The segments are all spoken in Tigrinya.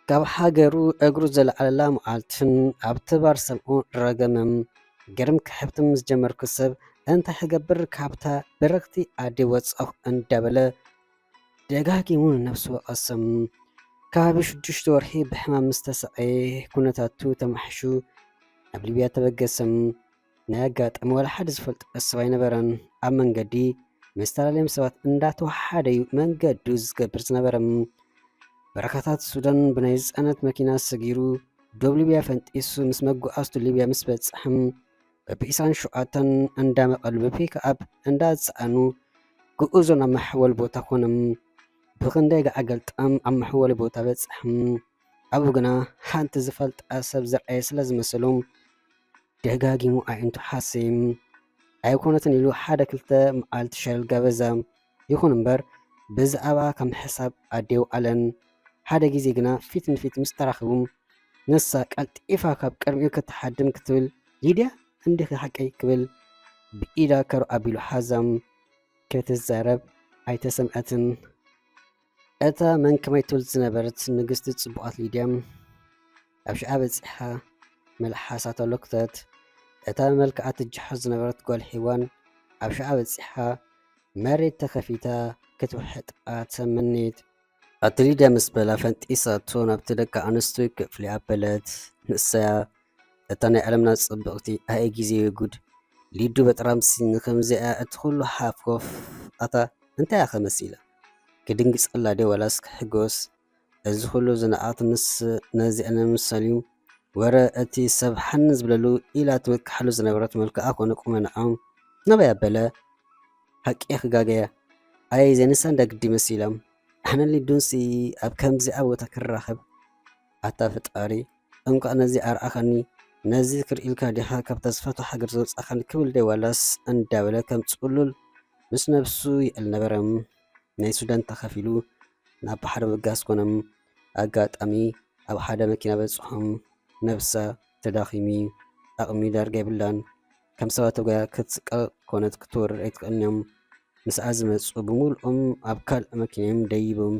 ካብ ሃገሩ እግሩ ዘልዓለላ መዓልትን ኣብቲ ባር ሰምኡ ረገመም። ግርም ክሕብትም ዝጀመርኩ ሰብ እንታይ ክገብር ካብታ በረኽቲ ኣደ ወጻኹ እንዳበለ ደጋጊሙ ንነብሱ ወቐሰም። ከባቢ ሽዱሽተ ወርሒ ብሕማም ምስ ተሰቐየ ኩነታቱ ተማሕሹ ናብ ሊብያ ተበገሰም። ናይ ኣጋጣሚ ዋላ ሓደ ዝፈልጦ ሰብ ኣይነበረን። ኣብ መንገዲ ምስ ተላለዮም ሰባት እንዳተወሓደ እዩ መንገዱ ዝገብር ዝነበረ። በረኻታት ሱዳን ብናይ ዝጸነት መኪና ሰጊሩ ዶብ ሊብያ ፈንጢሱ ምስ መጓዓዝቱ ሊብያ ምስ በጽሐም በብዒስራን ሸውዓተን እንዳመቐሉ ብፒክኣፕ እንዳጸዓኑ ጉዕዞ ናብ መሐወሊ ቦታ ኮነም። ብኽንደይ ገዓ ገልጣም ኣብ መሐወሊ ቦታ በጽሐም። ኣብኡ ግና ሓንቲ ዝፈልጣ ሰብ ዝረኣየ ስለ ዝመሰሎም ደጋጊሙ ኣዒንቱ ሓሲም። ኣይኮነትን ኢሉ ሓደ ክልተ መዓልቲ ሸለል ጋበዛ። ይኹን እምበር ብዛዕባ ከም ሕሳብ ኣዴው ኣለን። ሓደ ግዜ ግና ፊት ንፊት ምስ ተራኽቡ ንሳ ቀልጢፋ ካብ ቅድሚኡ ክትሓድም ክትብል ሊድያ እንዲኺ ሓቀይ ክብል ብኢዳ ከሩ ኣቢሉ ሓዛም። ክትዛረብ ኣይተሰምዐትን። እታ መንከማይ ትብል ዝነበረት ንግስቲ ጽቡቓት ሊድያ ኣብ ሽዓ በጺሓ መልሓሳ ተሎክተት። እታ መልክዓ ትጅሖ ዝነበረት ጓል ሄዋን ኣብ ሽዓ በጺሓ መሬት ተኸፊታ ክትውሕጣ ተመኔት። ኣቲ ሊድያ ምስ በላ ፈንጢሳቶ ናብቲ ደቂ ኣንስትዮ ክፍሊ ኣበለት። ንሰያ እታ ናይ ዓለምና ጽብቕቲ ኣየ ግዜ ጉድ ሊዱ በጥራምሲ ንከምዚኣ እቲ ኩሉ ሓፍኮፍ ኣታ እንታይ እያ ከመሲላ ክድንግጸላ ድየ ዋላስ ክሕጎስ እዚ ኩሉ ዝነኣት ምስ ነዚኣ ንምሰል እዩ ወረ እቲ ሰብ ሓን ዝብለሉ ኢላ ትምክሓሉ ዝነበረት መልክዓ ኮነ ቁመናኣ ናበይ ኣበለ ሓቂ ክጋገያ ኣየ ዘንሳ እንዳ ግዲ መሲሎም ኣነ ሊዱንሲ ኣብ ከምዚኣ ቦታ ክራኸብ ኣታ ፈጣሪ እንኳዕ ነዚ ኣርኣኻኒ ነዚ ክርኢ ኢልካ ዲኻ ካብታ ዝፈትዋ ሃገር ዘውጻኻኒ ክብል ደ ዋላስ እንዳበለ ከም ጽሉል ምስ ነብሱ ይእል ነበረ። ናይ ሱዳን ተኸፊሉ ናብ ባሕሪ ምብጋስ ኮነ። ኣጋጣሚ ኣብ ሓደ መኪና በጽሖም። ነብሳ ተዳኺሚ ዓቕሚ ዳርጋ የብላን። ከም ሰባት ተጓያ ክትስቀል ኮነት ክትወርድ ኣይትኽእልን እዮም። ምስኣ ዝመጹ ብምሉኦም ኣብ ካልእ መኪና እዮም ደይቦም።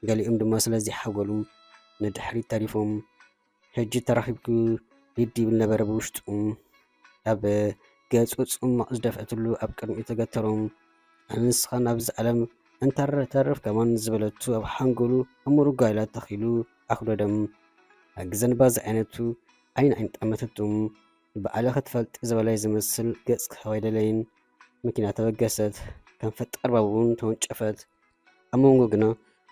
ገሊኦም ድማ ስለ ዘይሓጎሉ ንድሕሪት ተሪፎም። ሕጂ ተራኺብኩ ሊዲ ይብል ነበረ ብውሽጡ። ኣብ ገጹ ጽማቕ ዝደፍአትሉ ኣብ ቅድሚኡ ተገተሮም። ኣነ ንስኻ ናብዚ ዓለም እንተረተርፍ ከማን ዝበለቱ ኣብ ሓንጎሉ እምሩ ጓይላ ተኺሉ ኣኽደዶም። ኣግዘንባ ዝዓይነቱ ዓይን ዓይን ጠመተቱ። ባዕልኻ ትፈልጥ ዝበላይ ዝመስል ገጽ ክህብ ኣይደለይን። መኪና ተበገሰት። ከም ፈጣር ባቡን ተወንጨፈት። ኣብ መንጎ ግና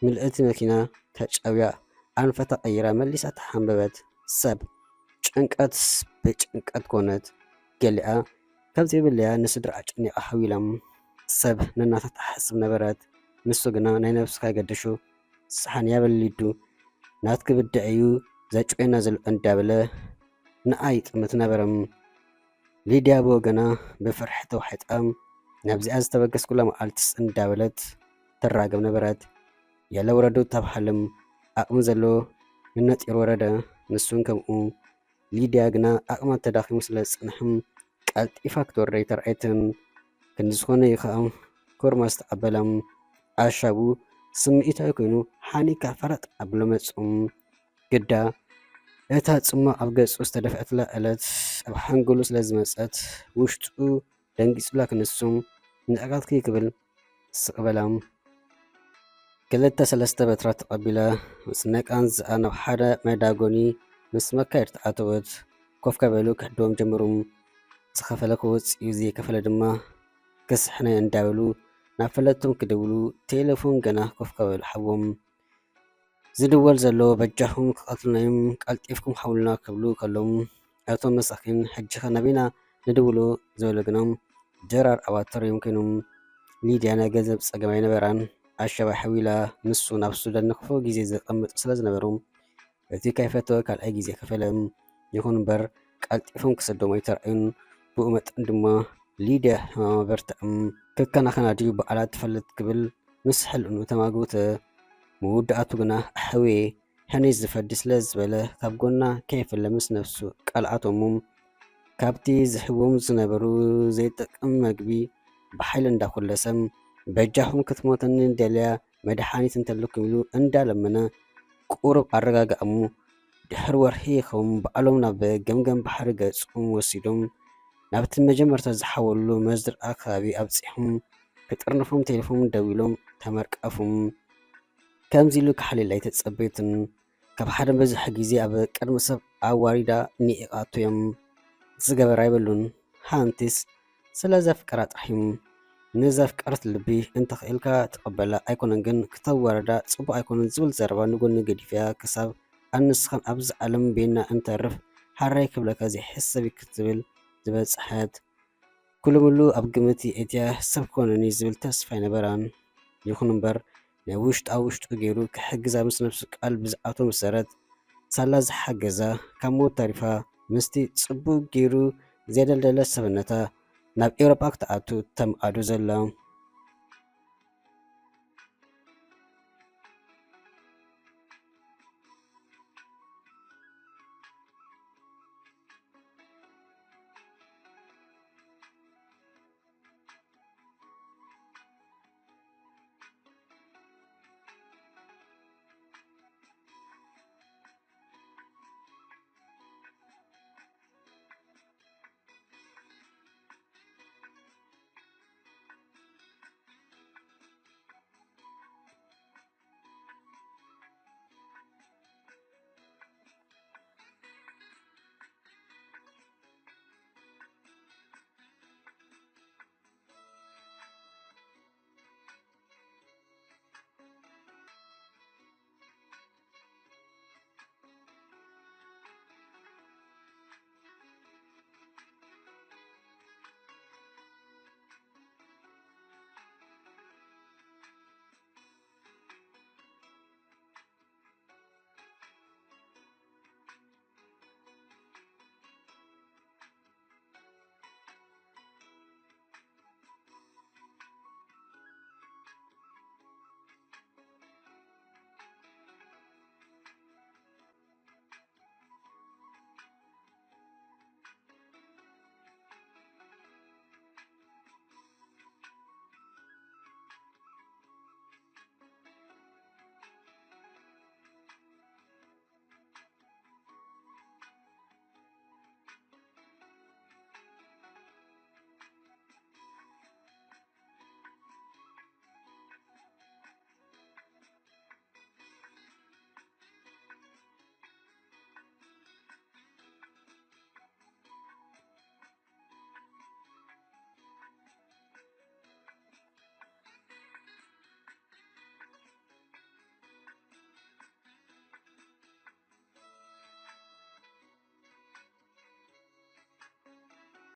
ምልእቲ መኪና ተጨውያ ኣንፈ ተቐይራ መሊሳ ተሓንበበት። ሰብ ጭንቀት ብጭንቀት ኮነት። ገሊኣ ካብ ዘይብለያ ንስድራ ኣጨኒቓ ሓዊላ። ሰብ ነናታ ትሓስብ ነበረት። ንሱ ግና ናይ ነብስኻ ይገድሹ ስሓን ያበል ሊዱ ናትኪ ብድዐ እዩ ዘጭወየና ዘሎ እንዳበለ ንኣ ይጥምት ነበረ። ሊድያ ብወገና ብፍርሒ ተዋሒጣ ናብዚኣ ዝተበገስኩላ መዓልትስ እንዳበለት ትራገም ነበረት። ያለ ውረዱ ተብሃልም ዓቕሚ ዘሎ ንነጢር ወረደ። ንሱን ከምኡ። ሊድያ ግና ዓቕማ ተዳኺሙ ስለ ዝጸንሐ ቀልጢፋ ክትወርድ ኣይተራእየትን። ክንዲ ዝኾነ እዩ ከኣ ኮርማስ ተቐበላ። ኣሻቡ ስምዒታዊ ኮይኑ ሓኒካ ፈረጥ ኣብሎ መጹ። ግዳ እታ ጽማ ኣብ ገጹ ዝተደፍአትላ ዕለት ኣብ ሓንጎሉ ስለ ዝመጸት ውሽጡ ደንጊጹላ ክንሱ ንዕቀትኪ ክብል ስቕ በላ። ክልተ ሰለስተ በትራት ተቐቢላ ምስ ናይ ቃንዝኣ ናብ ሓደ መዳጎኒ ምስ መካየድቲ ኣተወት። ኮፍ ከበሉ ክሕድዎም ጀመሩ። ዝኸፈለ ክወጽእ እዩ፣ ዘይከፈለ ድማ ክስሕነ እንዳበሉ ናብ ፈለጥቶም ክድውሉ ቴሌፎን ገና ኮፍ ከበሉ ሓዎም። ዝድወል ዘሎ በጃኹም ክቐትሉና እዮም፣ ቀልጢፍኩም ሓውሉና ክብሉ ከለዉ እቶም መሳኪን ሕጂኸ ናበይና ንድውሎ ዝበሉ ግና ድራር ኣባተር እዮም ኮይኖም። ሊድያ ናይ ገንዘብ ጸገም ኣይነበራን። ኣሸባ ሓዊላ ንሱ ናብ ሱዳን ንክፉእ ግዜ ዘቐምጡ ስለ ዝነበሩ እቲ ከይፈተወ ካልኣይ ግዜ ከፈለ። ይኹን እምበር ቀልጢፎም ክሰዶም ኣይተራእዩን። ብኡ መጠን ድማ ሊድያ ሕማማ በርትዕም። ከከናኸና ድዩ ባዕላ ትፈልጥ ክብል ምስ ሕልእኑ ተማጎተ። መወዳእቱ ግና ኣሕዌ ሕነይ ዝፈዲ ስለ ዝበለ ካብ ጎና ከይፍለ ምስ ነብሱ ቃልዓቶሙ። ካብቲ ዝህቦም ዝነበሩ ዘይጠቅም መግቢ ብሓይሊ እንዳኮለሰ በጃኹም ክትሞተኒ ደልያ መድሓኒት እንተለኩም ኢሉ እንዳለመነ ቁሩብ ኣረጋግኣሙ። ድሕሪ ወርሒ ይኸውን ባዕሎም ናብ ገምገም ባሕሪ ገጾም ወሲዶም ናብቲ መጀመርታ ዝሓወሉ መዝርኣ ከባቢ ኣብጺሖም ክጥርንፎም ቴሌፎን ደዊሎም ተመርቀፉም። ከምዚ ኢሉ ክሓልየላ ኣይተጸበዩትን። ካብ ሓደ በዝሒ ግዜ ኣብ ቅድሚ ሰብ ኣዋሪዳ ንዒቓቶ እዮም። ዝገበር ኣይበሉን። ሓንቲስ ስለ ዘፍቀራ ጥራሕ እዩ። ንዘፍቀረት ልቢ እንተኽኢልካ ትቐበላ ኣይኮነን ግን ክተዋርዳ ጽቡቕ ኣይኮነን ዝብል ዘረባ ንጎኒ ገዲፍያ ክሳብ ኣንስኻን ኣብዚ ዓለም ቤና እንተርፍ ሓራይ ክብለካ ዘይሕሰብ እዩ ክትብል ዝበጽሐት። ኩሉ ምሉ ኣብ ግምት የእትያ ሰብ ክኾነኒ ዝብል ተስፋ ኣይነበራን። ይኹን እምበር ናይ ውሽጣ ውሽጡ ገይሩ ክሕግዛ ምስ ነብሱ ቃል ብዝኣቶ መሰረት ሳላ ዝሓገዛ ካብ ሞት ተሪፋ ምስቲ ጽቡቕ ገይሩ ዘደልደለ ሰብነታ ናብ ኤውሮጳ ክትኣቱ ተምኣዶ ዘላ።